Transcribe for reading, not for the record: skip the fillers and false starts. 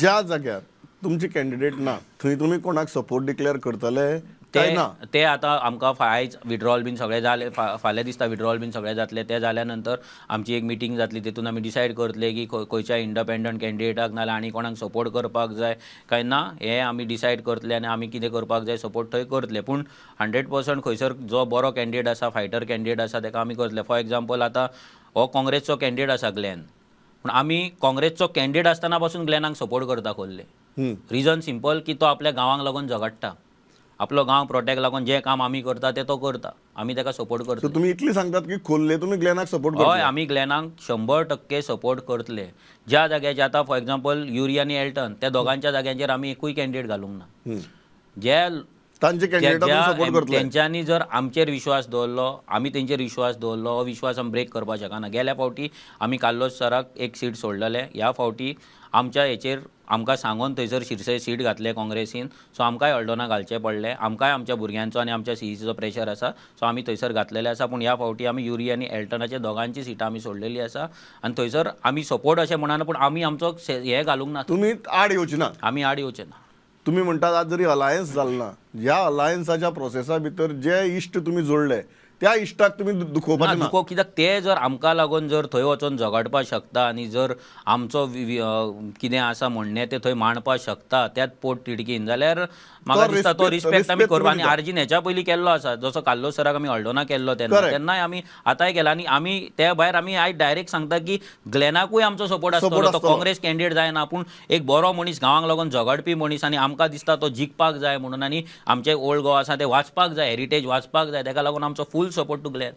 ज्या जाग्यार तुमचे कॅन्डिडेट ना थंय तुमी कोणाक सपोर्ट डिक्लेअर करतले काय ना? ते आतां आमकां आयज विड्रॉल बीन सगळें जालें, फाल्यां दिसता विड्रॉल बीन सगळें जातलें. तें जाल्या नंतर आमची एक मिटींग जातली, तेतून आमी डिसायड करतले की खंयच्या इंडिपेंडंट कॅन्डिडेटाक नाल्यार आनी कोणाक सपोर्ट करपाक जाय काय ना हें आमी डिसायड करतले आनी आमी कितें करपाक जाय सपोर्ट थंय करतले. पूण 100% खंयसर जो बरो कॅन्डिडेट आसा, फायटर कॅन्डिडेट आसा, तेका आमी करतले. फॉर एग्जाम्पल आतां हो काँग्रेसचो कॅन्डिडेट आसा ग्लॅन, पूण आमी काँग्रेसचो कॅन्डिडेट आसतना पासून ग्लॅनाक सपोर्ट करता खोर्ले. रिजन सिंपल की तो आपल्या गांवांक लागून झगडटा, आपलो गांव प्रोटेक्ट लागून जें काम आमी करता तें तो करता, आमी ताका सपोर्ट करता. तुमी इतली सांगतात की खोर्ले तुमी ग्लॅनाक सपोर्ट करतले? हय, आमी ग्लॅनाक 100% सपोर्ट करतले. ज्या जाग्याचेर आतां फॉर एग्जाम्पल युरी आनी एल्टन त्या दोगांच्या जाग्यांचेर आमी एकूय कॅन्डिडेट घालूंक ना. जे तेंच्यांनी जर आमचेर विश्वास दवरलो, आमी तेंचेर विश्वास दवरलो, हो विश्वास आमी ब्रेक करपाक शकना. गेल्या फावटी आमी कार्लोस सराक एक सीट सोडलेले, ह्या फावटी आमच्या हेचेर आमकां सांगून थंयसर शिरसय सीट घातले काँग्रेसीन, सो आमकांय हळदोणा घालचें पडलें. आमकांय आमच्या भुरग्यांचो आनी आमच्या सीईसीचो प्रेशर आसा, सो आमी थंयसर घातलेले आसा. पूण ह्या फावटी आमी युरी आनी एल्टनाचे दोगांची सिटां आमी सोडलेली आसा आनी थंयसर आमी सपोर्ट अशें म्हणना, पूण आमी आमचो हें घालूंक ना. तुमी आड येवचे ना? आमी आड येवचे ना. तुमी म्हणटात आज जरी अलायन्स जाल ना, ह्या अलायन्साच्या प्रोसेसा भितर जे इश्ट तुमी जोडले त्या इश्टाक तुमी दुखोवपाचें ना? दुखोवप कित्याक, ते जर आमकां लागून जर थंय वचोन झगडपाक शकता आनी जर आमचो कितें आसा म्हणणें तें थंय मांडपाक शकता त्याच पोट तिडकीन, जाल्यार म्हाका दिसता तो रिस्पेक्ट आमी करपा. आनी आरजीन हेच्या पयलीं केल्लो आसा, जसो कार्लोस सराक आमी हळदोणा केल्लो तेन्ना, तेन्नाय आमी आतांय केला. आनी आमी त्या भायर आमी आयज डायरेक्ट सांगता की ग्लॅनाकूय आमचो सपोर्ट आसतलो, तो काँग्रेस कॅन्डिडेट जायना पूण एक बरो मनीस, गांवांक लागून झगडपी मनीस आनी आमकां दिसता तो जिखपाक जाय म्हणून, आनी आमचें ओल्ड गोवा आसा तें वाचपाक जाय, हेरिटेज वाचपाक जाय, तेका लागून आमचो फूल सपोर्ट टू ग्लॅन.